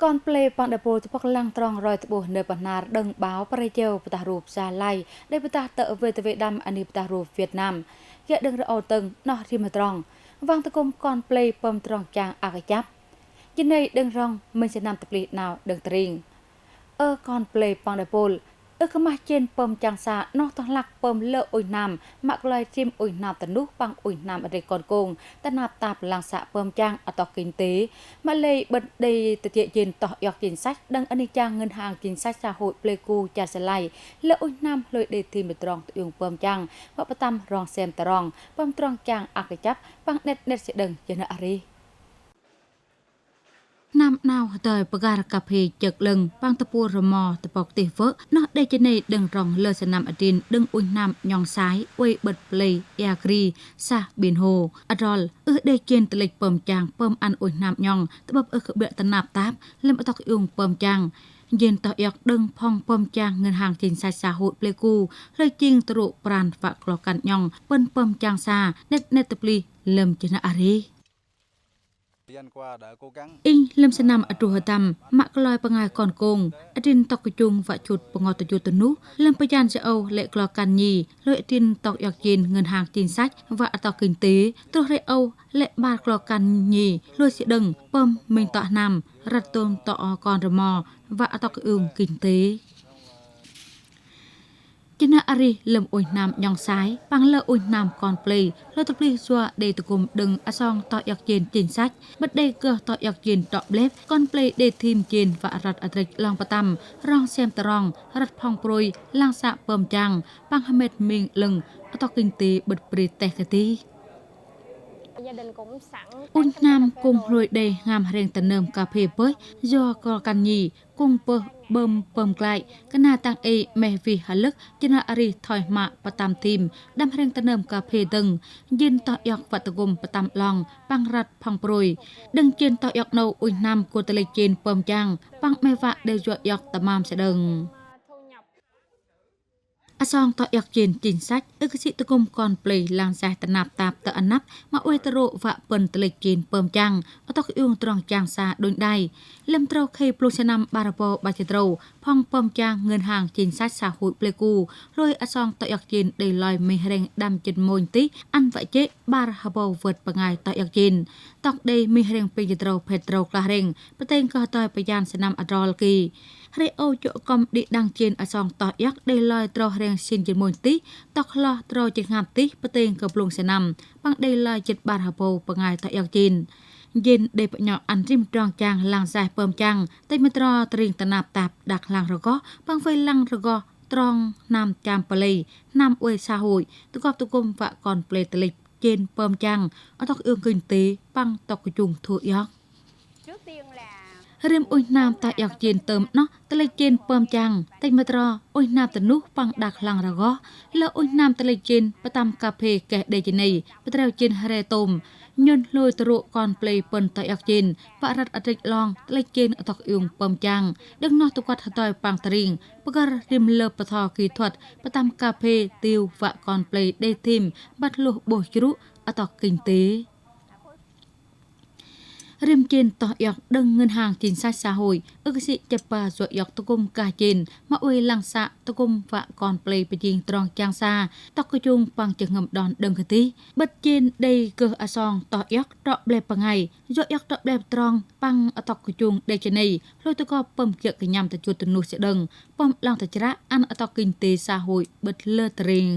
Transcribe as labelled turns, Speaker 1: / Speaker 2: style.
Speaker 1: កនផ្លេប៉ងដពលតពកឡាំងត្រង់រយត្បោះនៅបណ្ណាដឹងបោប្រជើបតារូបសាឡៃដែលបតាតវេតវេដាំអនិបតារូបវៀតណាមយៈដឹងរអូតឹងណោះរីមត្រង់វាងតគុំកនផ្លេពំត្រង់ចាងអកចាប់យនៃដឹងរងមិនឆ្នាំតភ្លីណៅដឹងត្រៀងអឺកនផ្លេប៉ងដពលអឺកម៉ាស់ជេនពំចាំងសាណោះតោះលាក់ពំលើអ៊ុយណាំម៉ាក់ឡៃជិមអ៊ុយណាំតនោះប៉ងអ៊ុយណាំអរិកនគងតណាបតាបឡាំងសាពំចាំងអតគិនទេម៉ាលេបិទដេតជាជេនតោះយកជិនសាច់ដឹងអនិចាងងិនហាងជិនសាច់សាហួយផ្លេគូចាសឡៃលើអ៊ុយណាំលុយដេធីមត្រង់យងពំចាំងវបតាំរងសែមត្រង់ពំត្រង់ចាំងអកចាប់ប៉ងណេតណេតសេដឹងជាណអរីណាំណៅតើបការកាភេជឹកលឹងប៉ងតពួររមតបកទេវណោះដេចនៃដឹងរងលើសណាំអទីនដឹងអ៊ុយណាំញងសាយអ៊ុយបិទប្លេយ៉ាគ្រីសាបៀនហូអរលអឺដេជេនតលិចពំចាងពំអានអ៊ុយណាំញងតបអឺក្បតណាប់តាបលឹមអតកយងពំចាងយិនតអយកដឹងផងពំចាងងិនហាងជីនសាច់សាហូតប្លេគូលើជាងទ្រុប្រានហ្វាក់ក្លកាន់ញងពិនពំចាងសាណិតណិតតប្លីលឹមចនអរីអ៊ីងលឹមសណាំអតុហតាំម៉ាក់ក្លយបងាយកនគងអទីនតកជុងវជុតបងតយុតនោះលឹមបយ៉ានចអូលេក្លកាន់ញីលុយអទីនតកយកជីនងិនហាងជីនសាច់វអតគិនទេទ្រោះរេអូលេបាតក្លកាន់ញីលុយសិដឹងពំមេងតណាំរត់ទុំតអកនរមវអតកអ៊ុងគិនទេចណាអរិលឹមអ៊ុយណាំញងសាយប៉ាំងលើអ៊ុយណាំកនប្លេលើតប្លីសួដេតគុំដឹងអសងតយកជេនជីនសាច់បិទដេកតយកជេនតបលេបកនប្លេដេធីមជេនវរតអត្រិចឡងបតាំរងសែមតរងរត់ផងព្រួយឡាងសាក់ពំចាំងប៉ាំងហមេតមីងលឹងអតគិញទេបិទព្រីតេកទីអ៊ុនណាំគុំរួយដេងាមរៀងតនឹមកាភេបើយោកកាន់ញីគុំពើបឹមពំក្លាយកណាតាំងអេមេវីហលឹកចណាអរិថយម៉ាក់បតាមធីមដាំរៀងតនឹមកាភេដឹងយិនតយកវត្តគុំបតាមឡងប៉ាំងរ៉ាត់ផងព្រួយដឹងជិនតយកនៅអ៊ុយណាំគូតលេជិនពំចាំងប៉ាំងមេវ៉ាដេយកយកតម៉ាមសេដឹងអសងតយកជិនជីនសាច់អឹកសិតគុំកនប្លេឡាងសះតណាប់តាបតអណាប់មកអ៊ុយតរោវ៉ពិនតលេជិនពំចាំងអតកអ៊ុងត្រង់ចាំងសាដូចដៃលឹមត្រោខេប្លុឆ្នាំបារពោបាច់ត្រោផងពំចាំងងឿនហាងជីនសាច់សាហួយប្លេគូលុយអសងតយកជិនដេឡយមេរេងដាំចិនមួយទីអានវជេបារហបវឹតបងាយតយកជិនតកដេមេរេងពេញត្រោភេត្រោក្លារេងប្រតេងកោតយបយ៉ានសណាំអរលគីរេអូជកំឌីដាំងជិនអសងតយកដេឡយត្រោរៀងស៊ីនជាមួយទីតក្លោះត្រោជាងាប់ទីប្រតេងកប្លងសណាំបាំងដេឡយចិត្តបារហបបងាយតយកជិនយិនដេបញ៉អានរីមត្រង់ចាំងឡាងសែពើមចាំងតិមត្រត្រៀងតណាប់តាបដាក់ឡាងរកបាំងហ្វៃឡាងរកត្រង់ណាំចាំបលីណាំអ៊ុយសាហួយតកបតគុំវ៉កនប្លេតលិចជិនពើមចាំងអតកអឿងគិញទេប៉ាំងតកជុងធូយករៀមអ៊ុយណាមតាយកជិនទៅណោះតលេជិនពំចាំងតិមត្រអ៊ុយណាមតនោះប៉ាំងដាក់ខ្លាំងរកលើអ៊ុយណាមតលេជិនបតាមកាភេកេដេជនីបត្រៅជិនរេតុំញុនលុយទ្រុកនប្លេពិនតយកជិនបរតអតិចឡងតលេជិនអតកអ៊ុងពំចាំងដឹងណោះតគាត់ហតយប៉ាំងត្រៀងបកររៀមលើបថគីធាត់បតាមកាភេទាវវកនប្លេដេធីមបាត់លុះបោះជ្រុអតកគិញទេរៀមជិនតយកដឹងងិនហាងជីនសាច់សាហួយអឹកសិចបាសយកតគុំកាជិនមកអ៊ុយឡាំងសាតគុំវកនប្លេបជីងត្រង់ចាំងសាតកជុងប៉ាំងចងឹមដនដឹងកទីបិទជិនដេកអសងតយកតបលេបងៃយកយកតបលេបត្រង់ប៉ាំងអតកជុងដេចនីលុយតកពំជកញ៉ាំតជួតនុសដឹងពំឡងតច្រាអានអតគិញទេសាហួយបិទលើត្រេង